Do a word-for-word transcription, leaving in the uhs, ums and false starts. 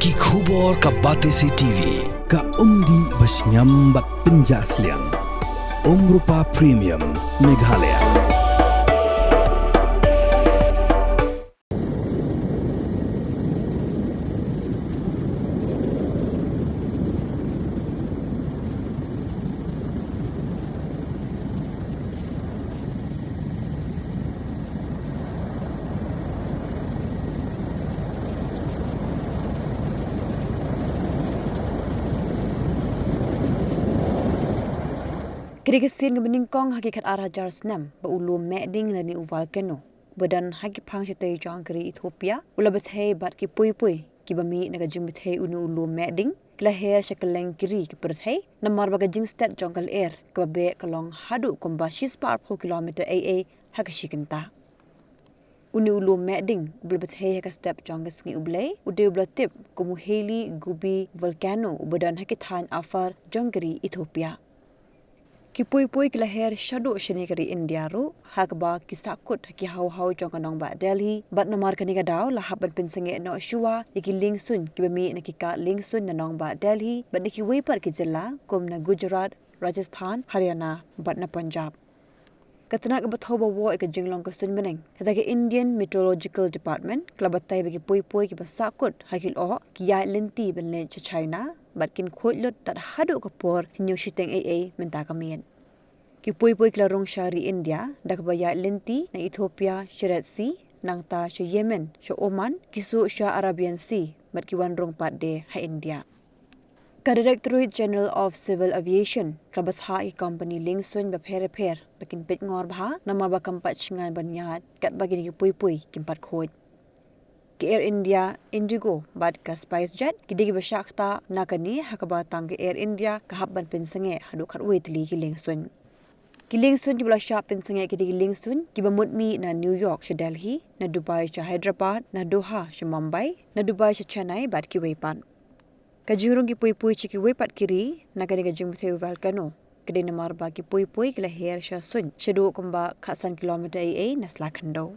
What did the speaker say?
Ki khubor ka Batesi T V, ka umdih ba shngiam bad pynjah sliang. Umrupa Premium, Meghalaya. Ka dei ka sien kaba nyngkong ha ki khat ar hajar snem ba u lum Mehding lane u volcano ba don ha ki phang shatei jong ka ri Ethiopia u la bthei bad ki pui pui kiba mih na ka jingbthei une u lum Mehding ki la her sha kylleng ki ri ki pyrthei namar ba ka jingstet jong ka lyer kaba beh ka long haduh kumba shispah arphew kilometer ei ei ha ka shi kynta. Une u lum Mehding uba la bthei ha ka step jong ka sngi U Blei u dei uba la tip kum u Hale Gubbi volcano uba don ha ki thaiñ Afar jong ka ri Ethiopia. Ki pui pui ki la her shaduh shane ka ri India ruh ha kaba ki sahkut ha ki haw haw jong ka nongbah Delhi bad namar kane ka daw la hap ban pynsangeh noh shuwa ïa ki liengsuiñ kiba mih na ki kad liengsuiñ na nongbah Delhi bad na kiwei pat ki jylla kum na Gujarat, Rajasthan, Haryana bad na Punjab. Ka tnat kaba thew ba woh ïa ka jinglong ka suiñ bneng kata ka Indian Meteorological Department ka la batai ba ki pui pui kiba sahkut ha ki lyoh ki ïaid lynti ban leit sha China bad kin khuid lut tad haduh ka por hynñiew shiteng ei ei mynta ka miet. Ki pui pui ki la rung sha ri India da kaba ïaid lynti na Ethiopia sha Red Sea, nangta sha Yemen, sha Oman, ki suh sha Arabian Sea bad ki wan rung pat de ha India. Ka Directorate General of Civil Aviation ka la bthah ïa ki kompani liengsuiñ bapher bapher ba kin peit ngor bha namar ba kam pat shngaiñ ban ïaid katba kine ki pui pui kim pat khuid. Ka Air India, IndiGo bad ka SpiceJet ki dei kiba shah ktah na kane ha kaba tang ka Air India ka hap ban pynsangeh haduh khatwei tylli ki liengsuiñ. Ki liengsuiñ kiba la shah pynsangeh ki dei ki liengsuiñ kiba mut mih na New York sha Delhi, na Dubai sha Hyderabad, na Doha sha Mumbai, na Dubai sha Chennai bad kiwei pat. Ka jingrung ki pui pui sha kiwei pat ki ri na kane ka jingbthei u volcano ka dei namar ba ki pui pui ki la her sha suiñ shaduh kumba khatsan kilometer ei ei na sla khyndew.